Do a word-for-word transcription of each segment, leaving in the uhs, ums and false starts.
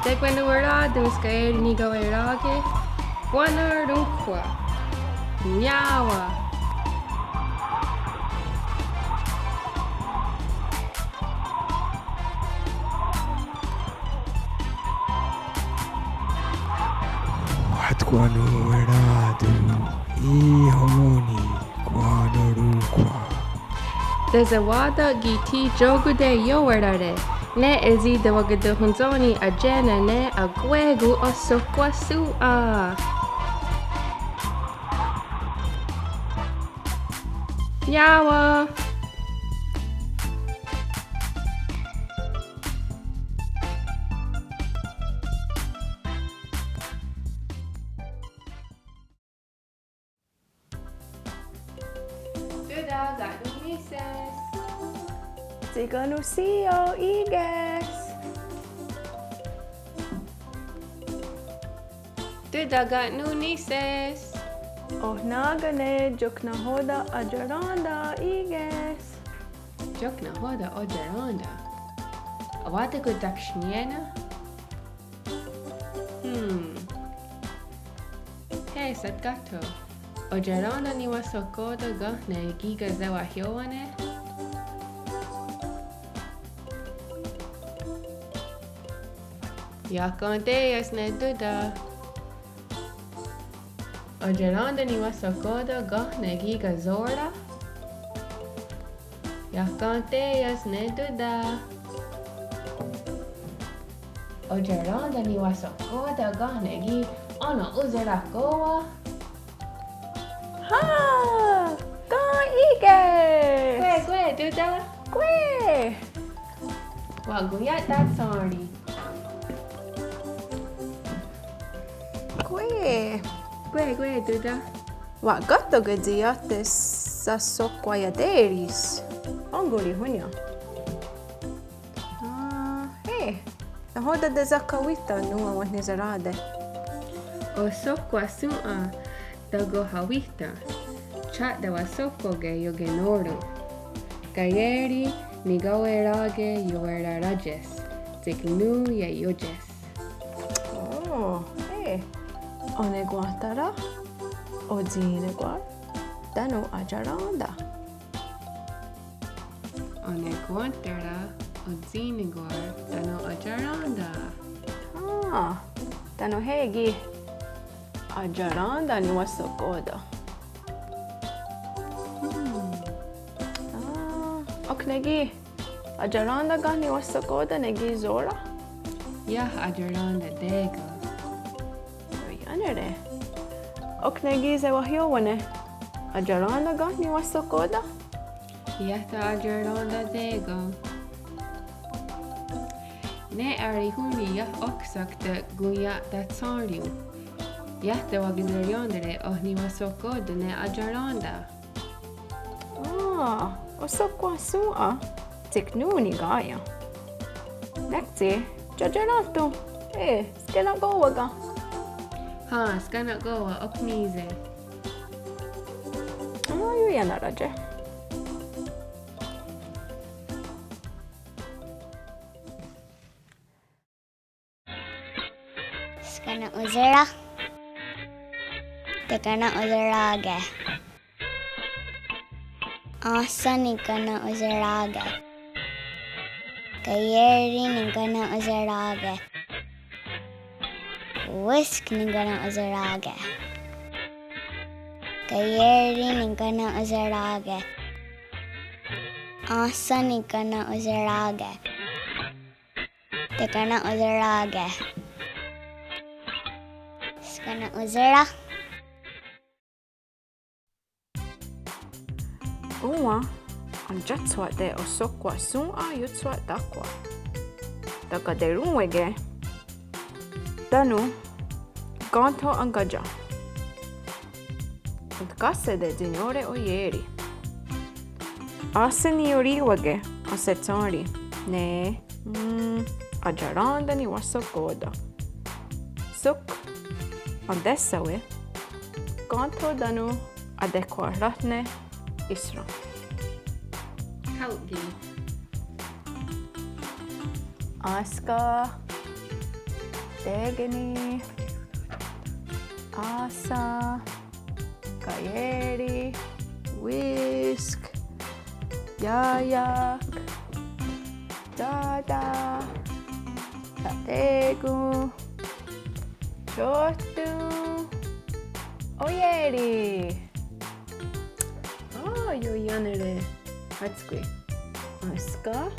Tekwenhniwén:ton skaié:ri nikawé:rake. Kwah nòn:wa. Niá:wen. Kwah tkwenhniwén:ton. Í:i, kwah nòn:wa. Tesewá:ton ki' thí: ió:kweh teiowé:rare'. Ne é:so tewakatonhwentsó:ni aié:na' ne akwé:kon ohsohkwa'shòn:'a. Niá:wen. Tóta, ka' nón: níhse's? Tsi ka' nón: níhse's, í:ke's. Tóta, ka' nón: níhse's? Oh nà:'a ken ne, ok nahò:ten' atiarèn:ta, í:ke's. Ok nahò:ten' atiarèn:ta. A:wá:ton' ken taksnié:na'? Hmm. Hé, satkáhtho'. Atiarèn:ta niwahsohkò:ten' ken ne kí:ken sewahió:wane'? Iah ken té:iens ne Tóta. Atiarèn:ta niwahsohkò:ten' ken ne kí:ken só:ra? Iah ken té:iens ne Tóta. Atiarèn:ta niwahsohkò:ten' ken ne kí:ken ó:nen oserakhó:wa? Hen, ken í:ke's. Kwé, kwé, Tóta. Kwé. Wa'konia'tatshén:ri. Kwé. Kwé, kwé, Tóta. Wa'kattó:ke tsi iah tesahsohkwaia'té:ris. Ó:nen ki' honnión:ni. Ah, hé. Nahò:ten' tesahkawíhta' nòn:wa wenhniserá:te'? Ohsohkwa'shòn:'a takohawíhta'. Tsi tewahsohkó:ke iokenó:ron. Kaié:ri nikawé:rake iowerá:rates. Tsi ki' nón: ieió:tses. Oh, hé. Onekwénhtara, otsì:nekwar, tánon' atiarèn:ta. Onekwénhtara, otsì:nekwar, tánon' atiarèn:ta. Ah, tánon' hé ki'. Atiarèn:ta niwahsohkò:ten'. Hmm. Ah, ok ne ki'. Atiarèn:ta ken niwahsohkò:ten' ne kí:ken só:ra? Iah atiarèn:ta té:ken. Ioiánere'. Ok ne kí:ken sewahió:wane'. Atiarèn:ta ken niwahsohkò:ten'? Iah atiarèn:ta té:ken. Ne Arihón:ni iah óksa'k tekonia'tatshén:rion. Iah tewakaterièn:tare' oh niwahsohkò:ten' ne atiarèn:ta. Ah, ohsohkwa'shòn:'a, tsi ki' nón: nikaié:ri. Nek tsi, atiarèn:ta. Eh, skena'kó:wa ken? Hen, skena'kó:wa, ok ní:se'. Ah, ioiánere'. Skena'onserá:'a. Tekena'onserá:ke. Áhsen nikena'onserá:ke. Kaié:ri nikena'onserá:ke. Wísk nikena'onserá:ke. Kaié:ri nikena'onserá:ke. Áhsen nikena'onserá:ke. Tekena'onserá:ke. Skena'onserá:'a. Òn:wa atiatshwa'te' ohsohkwa'shòn:'a iotswa'táhkhwa'. Takaterón:weke. Tánon kéntho enkátia'. Entkáhsete tsi niió:re oié:ri. Áhsen niiorì:wake ahsetshén:ri ne, mm, atiarèn:ta niwahsohkò:ten. Sok entéhsawe' kéntho tánon atekhwahráhne íhsehre'. Hao' ki'. Énska, tékeni, áhsen, kaié:ri, wísk, ià:ia'k, tsá:ta, sha'té:kon, tióhton, oié:ri. Á, ioiánere. Hátskwi. Énska,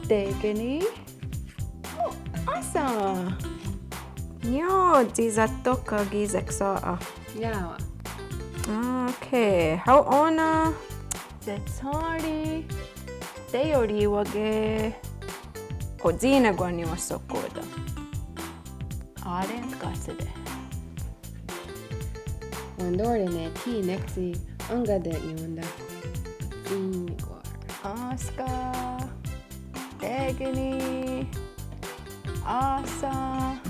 tékeni. Ó, áhsen. Niió:re tsi satóka' ki' seksà:'a. Iá:wa. Okay. Hao' ó:nen ahsetshén:ri teiorì:wake otsì:nekwar niwahsohkò:ten. Á:re' entkáhsete'. Wentore' ne thí' nek tsi enkate'nién:ten otsì:nekwar. Énska, tékeni, áhsen,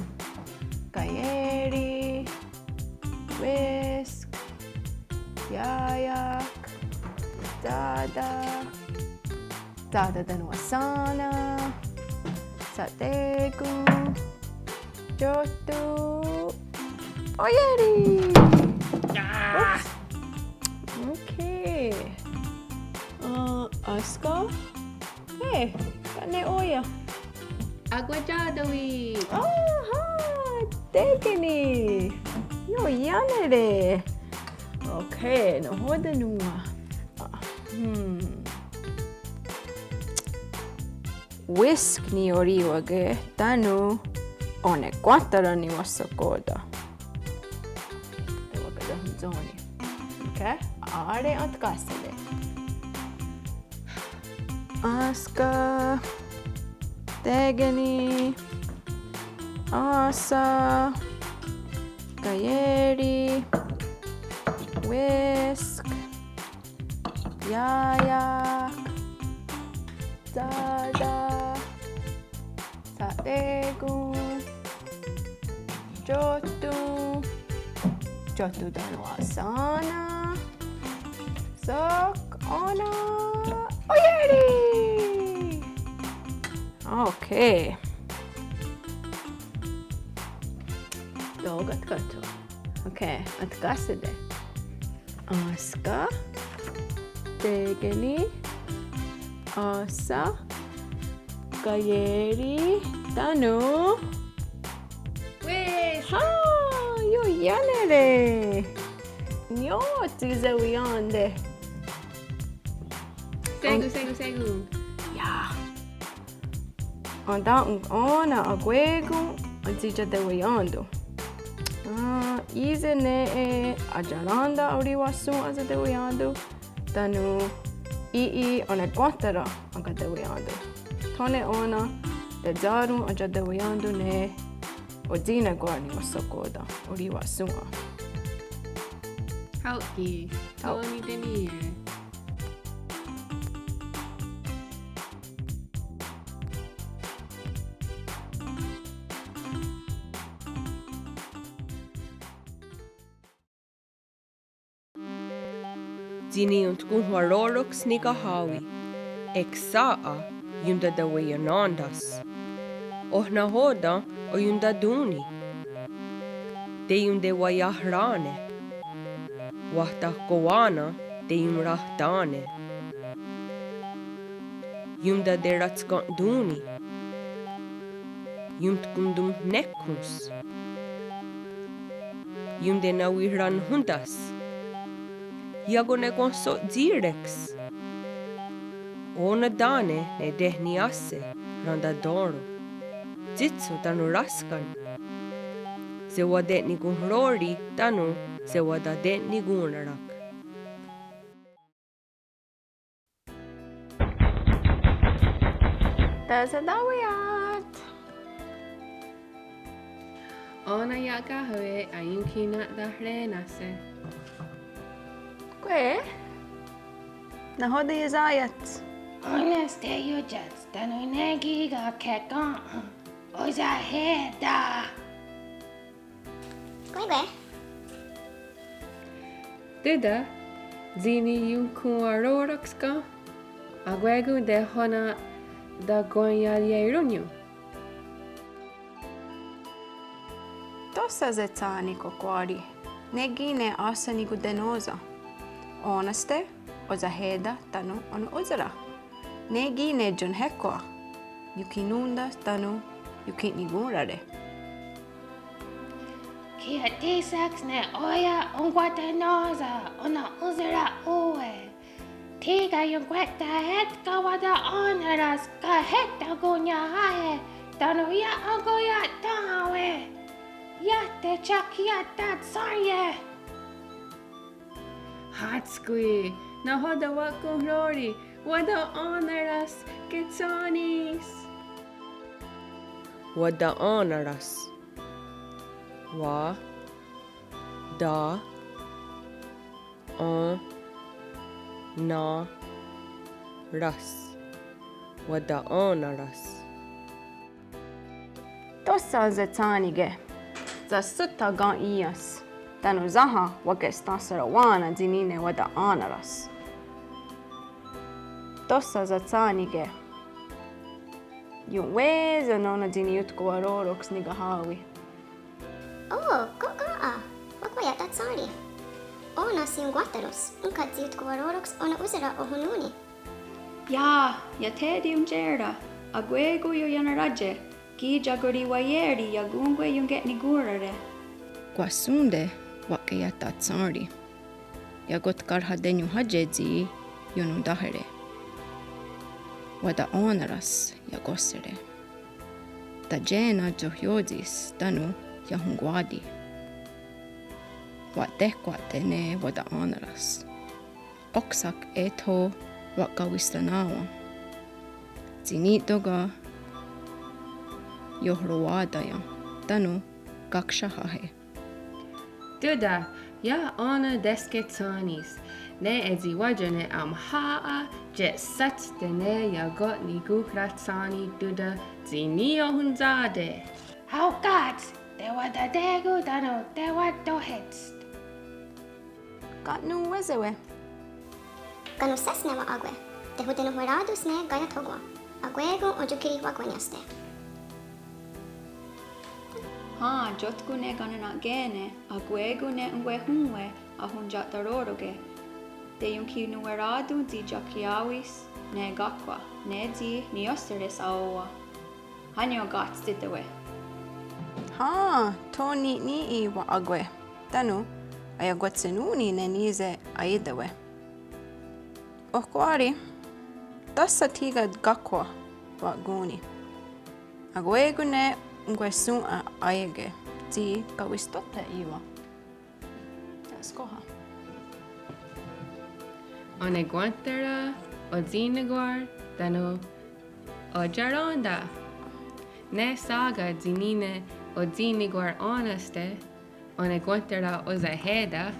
kaié:ri, wísk, ià:ia'k, tsá:ta, tsá:ta tánon ahsén:nen, sha'té:kon, tióhton, oié:ri. Ah! Oops. Okay. Uh, énska. Hey, ka' ne ó:ia'? Akwatià:tawi'. Aha, tékeni. Ioiánere. Okay, nahò:ten nòn:wa? Hmm. Wísk niiorì:wake tánon onekwénhtara niwahsohkò:ten. Tewakatonhontsó:ni. Okay, á:re' entkáhsete'. Énska, tékeni, áhsen, kaié:ri, wísk, ià:ia'k, tsá:ta, sha'té:kon, tióhton, tióhton tánon ahsén:nen, sok ó:nen, oié:ri. Okay. Tóka' tkátho'. Okay, entkáhsete'. Énska, tékeni, áhsen, kaié:ri, tánon. Wísk. Há, ioiánere. Niió:re tsi seweién:te'. Shé:kon, shé:kon, shé:kon. Iah. Entà:'on ó:nen akwé:kon entsiatia'teweién:ton. Ah, í:se' nè:'e atiarèn:ta aorihwa'shòn:'a sate'weién:ton tánon ì:'i onekwénhtara enkate'weién:ton. Thò:ne ó:nen teietsá:ron atia'teweién:ton ne otsì:nekwar niwahsohkò:ten aorihwa'shòn:'a. Hao' ki'. Hao'. Tho nitení:ie'. Tsi niiontkonhwaró:roks nikahá:wi, eksà:'a iontateweiennén:ta's. Oh nahò:ten aiontatón:ni? Teiontewaiahrà:ne. Wahtahkowá:nen teionrahtà:ne. Iontateratskèn:tonhni. Iontkontonhnékhons. Iontenawihrahón:ta's. Iakonekwenhso'tsì:reks. Ó:nen tá:ne ne tehniiáhse rentatén:ro. Tsítso tánon ráskan. Sewate'nikonhró:ri tánon sewatate'nikonhrá:rak. Tewatawí:iat. Ó:nen ia'káhewe' aionkhina'taré:nahse'. Kwe', nahò:ten iesá:iats? Ó:nenste iótiats tánon' ne kí:ken kè:ken ò:sen' ahè:ta'. Kwekwe'. Tóta, tsi niionkhonwaró:roks ken, akwé:kon tehonatahonwaien'nié:ron' ió:ni. Tóhsa setshà:nik Ohkwá:ri, ne kí:ken ne áhsen nikontenò:sen. Ó:nenste, ò:sen' ahè:ta' tánon' onon'ónsera. Ne kí:ken ne ionhéhkwa, ionkhinòn:ta tánon' ionkhi'nikòn:rare'. Ki' atí:seks ne ó:ia' onkwatenò:sen onon'ónsera òn:we. Thí:ken ionkwe'tahétken wata'én:naras kahehtà:kon niahà:ie' tánon' ia'á:kon ia'tén:hawe'. Iah teiakhiien'tahsèn:rie'. Hátskwi, nahò:ten wa'konhró:ri', wata'én:naras ketshén:nis. Wata'én:naras. Wa, ta, én:naras. Wata'én:naras. Tóhsa setshà:nike', sasótha ken í:iens, tánon' sénha wake'stenhserowá:nen tsi ní:ne wata'én:naras. Tóhsa setshà:nike', ion'wé:sen nó:nen tsi niiotkowaró:roks nikahá:wi. Ó:, kó:ken, wakwaia'tahsèn:ri'. Ó:nen ionkwáhtaros, ónhka tsi iotkowaró:roks onon'ónsera ohonón:ni'. Iah, iah thé:ti iontié:ren, akwé:kon ioianerátie, ki' iakorihwaié:ri iakón:kwe ionke'nikòn:rare'. Kwah són:te wa'keia'tahsèn:ri'. Iakotkarhatenionhátie tsi ionontáhere'. Wata'én:naras iakóhsere'. Tatié:na tiohió:tsis tánon' iahonkwá:ti. Wa'tehkwá:te' ne wata'én:naras. Óksa'k eh tho wa'kawistaná:wen. Tsi ní:toka' iohrowá:taia'k tánon' kakshaháhe'. Tóta, iah ó:nen tesketshén:nis, ne é:tsi wá:ton ne aonhà:'a tie'shátste' ne iako'nikonhrahsèn:ni' Tóta tsi niiohontsá:te'. Aoká:ts, tewataté:kon tánon' tewatóhetst. Ka' nón: wé:sewe'. Kanonhsésne wa'à:kwe'. Tehotenonhwerá:tons ne kaia'thó:kwen. Akwé:kon ontiorhirihwakweniénhste'. Hen, tiótkon ne kanenna'kè:ne, akwé:kon ne onkwehón:we ahontia'taró:roke'. Teionkhinonhwerá:ton tsi iakhriá:wis ne kákhwa, ne tsi niióhsere' saó:wen. Hánio ká:ts tsi í:tewe'. Hen, tho ni' ní:i wa'à:kwe'. Tánon' aiakwatshennón:ni ne ní:se' aietewe'. Ohkwá:ri, táhsa thí:ken kákhwa wa'kón:ni. Akwé:kon ne onkwehshòn:'a aié:ke' tsi kawistóhthe' í:wa. Skó:ha. Onekwénhtara, otsì:nekwar, tánon' otiarén:ta. Ne sá:ka tsi ní:ne otsì:nekwar ó:nenste', onekwénhtara ò:sen' ahè:ta',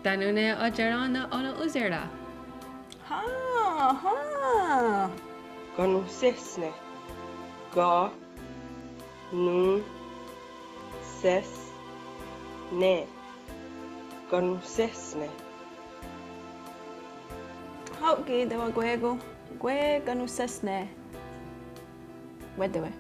tánon' ne otiarén:na onon'ónsera'. Hen, hen. Kanonhsésne. Ka, non, sés, ne. Kanonhsésne. Hao' ki' tewakwé:kon, kwe' kanonhsésne. Wé:tewe'.